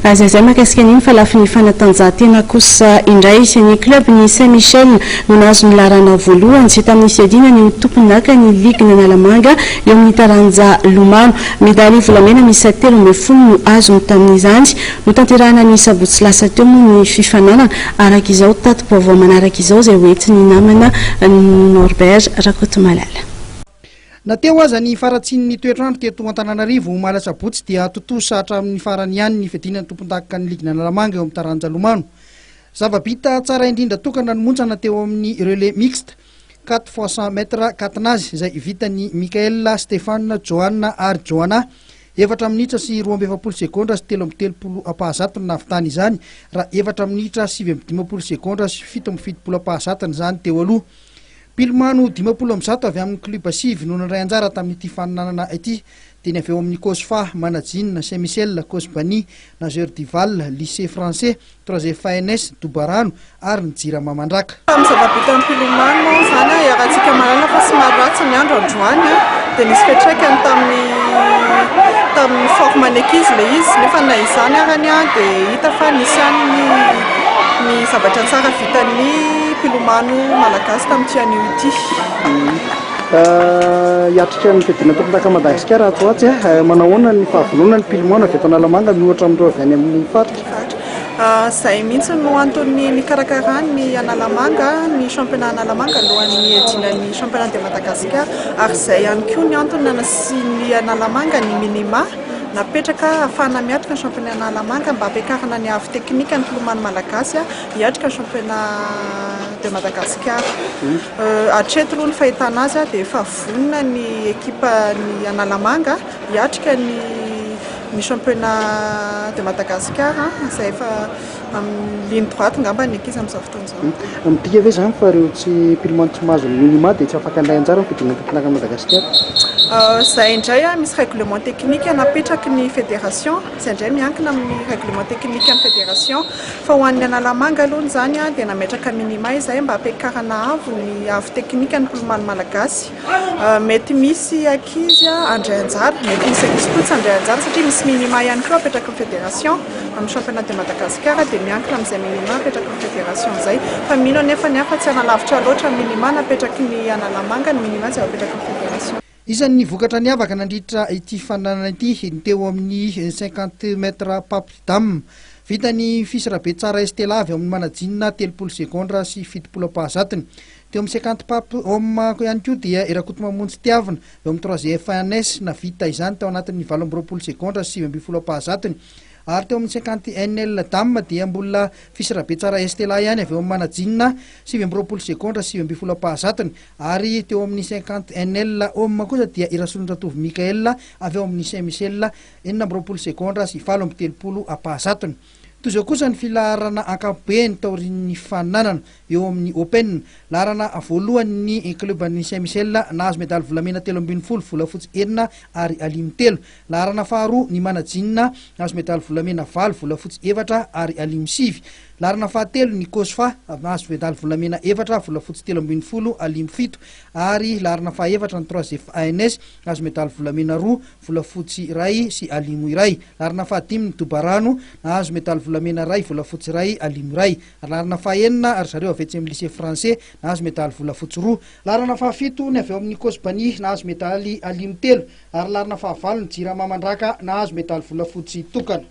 Aza izay mahakasika an'iny fa lafiny fanatanjahantena kosa indray. Ny club ny Saint Michel no nahazo ny laharana voalohany tamin'ny fiadiana ny ho tompondaka ny ligin'Analamanga eo amin'ny taranja lomano. Medaly volamena miisa 13 no azony tamin'izany. Notanterahina ny sabotsy lasa teo moa ny fifaninanana araka izao tati-baovao manaraka izao izay hoentin'ny namana Norbert Rakotomalala. Na teo aza ny faharatsian'ny toetr'andro teto Antananarivo omaly asabotsy dia tontosa hatramin'ny farany ihany ny fiadiana ny tompondaka ny ligin'Analamanga eo amin'ny taranja lomano. Zava-bita tsara indrindra tokana ny montsana teo amin'ny relais mixte, quatre fois 100 mètres catenage, izay vitan'i Michael, Stéphane, Johanna ary Johanna. 4 minitra sy 42 segondra sy 33 ampahazatony nahavitany izany, raha 4 minitra 59 segondra sy 77 ampahazatony izany teo aloha. Mpilomano 150 avy amin'ny klioba sivy no nandray anjara tamin'ity faninanana ity, dia ny avy eo amin'ny Cosfa, Manajina, Saint Michel, Cosbani, Nageur Duval, Lycée Français, Trois FANS, Dobarano ary ny Jirama Mandraka. Tamin'ny zava-bitan'ny mpilomano izany, iarahantsika mahalala fa somary ratsy ny andro androany, dia nisy fiantraikany tamin'ny tamin'ny forme ny ankizy ilay izy, nefa na izany arany dia hita fa nisy ihany ny ny zavatra tsara vitan'ny mpilomano malagasy tamin'ity anio ity. Hiatrika ny fiadiana tompondaka Madagasikara atsy ho atsy, manao ahoana ny fahavononan'ny mpilomano avy eto Analamanga miohatra amin'ireo avy any amin'ny faritra? Izay mihitsy no antony nikarakarany ny Analamanga, ny championnat Analamanga alohan'ny hiadiana ny championnat de Madagascar, ary izay ihany koa ny antony nanasian'ny Analamanga ny minima napetraka ahafahana miatrika ny championnat Analamanga mba hampiakarana ny avo teknika ny mpilomano malagasy hiatrika ny championnat de Madagascar. Hatreto aloha ny fahitana azy dia efa vonona ny ekipan'ny Analamanga hiatrika ny ny championnat de Madagascar izay efa amin'ny ligne droite angamba ny ankizy amin'izao fotoana izao. Midika ve izany fa ireo tsy mpilomano tsy mahazo ny minima dia tsy afaka handray anjara amin'ny fiadiana tompondakan'i Madagasikara? Izay indray misy règlement technique napetraky ny fédération, izay indray miankina amin'ny règlement technique an'ny fédération. Fa ho an'ny Analamanga aloha izany dia nametraka minima izay mba hampiakarana avo ny avo teknika ny mpilomano malagasy. Mety misy ankizy handray anjara, mety misy ankizy koa tsy handray anjara satria misy minima ihany koa apetraky ny fédération amin'ny championnat de Madagascar dia miankina amin'izay minima apetraky ny fédération izay. Fa mino anefa ny ahy fa tsy hanalavitra loatra ny minima napetraky ny Analamanga ny minima izay apetraky ny fédération. Isan'ny vokatra niavaka nandritra ity faninanana ity ny teo amin'ny 50 mètres pape dame. Vita ny Fils Rabetsara Estella avy ao amin'ny Manajinina 30 segondra sy 70 ampahazatony. Teo amin'ny 50 pape homme ihany koa dia i Rakotomamonjy Tiavina avy ao amin'ny trois FANS navita izany tao anatin'ny 28 segondra sy 19 ampahazatony. Ary teo amin'ny 50 NL dame dia mbola Fils Rabetsara Estella ihany avy ao amin'ny Manajinina 29 segondra sy 19 ampahazatony. Ary teo amin'ny 50 NL homme kosa dia i Rasolondratovo Michael avy ao amin'ny Saint Michel 26 segondra sy 38 ampahazatony. Toy izao kosa ny filaharana ankapobeny taorian'ny fananana eo amin'ny Open. Laharana voalohany ny klioban'ny Saint Michel nahazo medaly volamena 13, volafotsy enina ary alimo telo. Laharana faharoa ny Manajinina nahazo medaly volamena valo, volafotsy efatra ary alimo sivy. Laharana fahatelo ny Cosfa nahazo medaly volamena efatra, volafotsy 13, alimo fito ary laharana fahaefatra ny trois FANS nahazo medaly volamena roa, volafotsy iray sy alimo iray. Laharana fahadimy ny Dobarano nahazo medaly volamena iray, volafotsy iray, alimo iray. Laharana fahenina ry zareo avy etsy amin'ny Lycée Français nahazo medaly volafotsy roa. Laharana fahafito ny avy ao amin'ny Cosbani nahazo medaly alimo telo ary laharana fahavalo ny Jirama Mandraka nahazo medaly volafotsy tokana.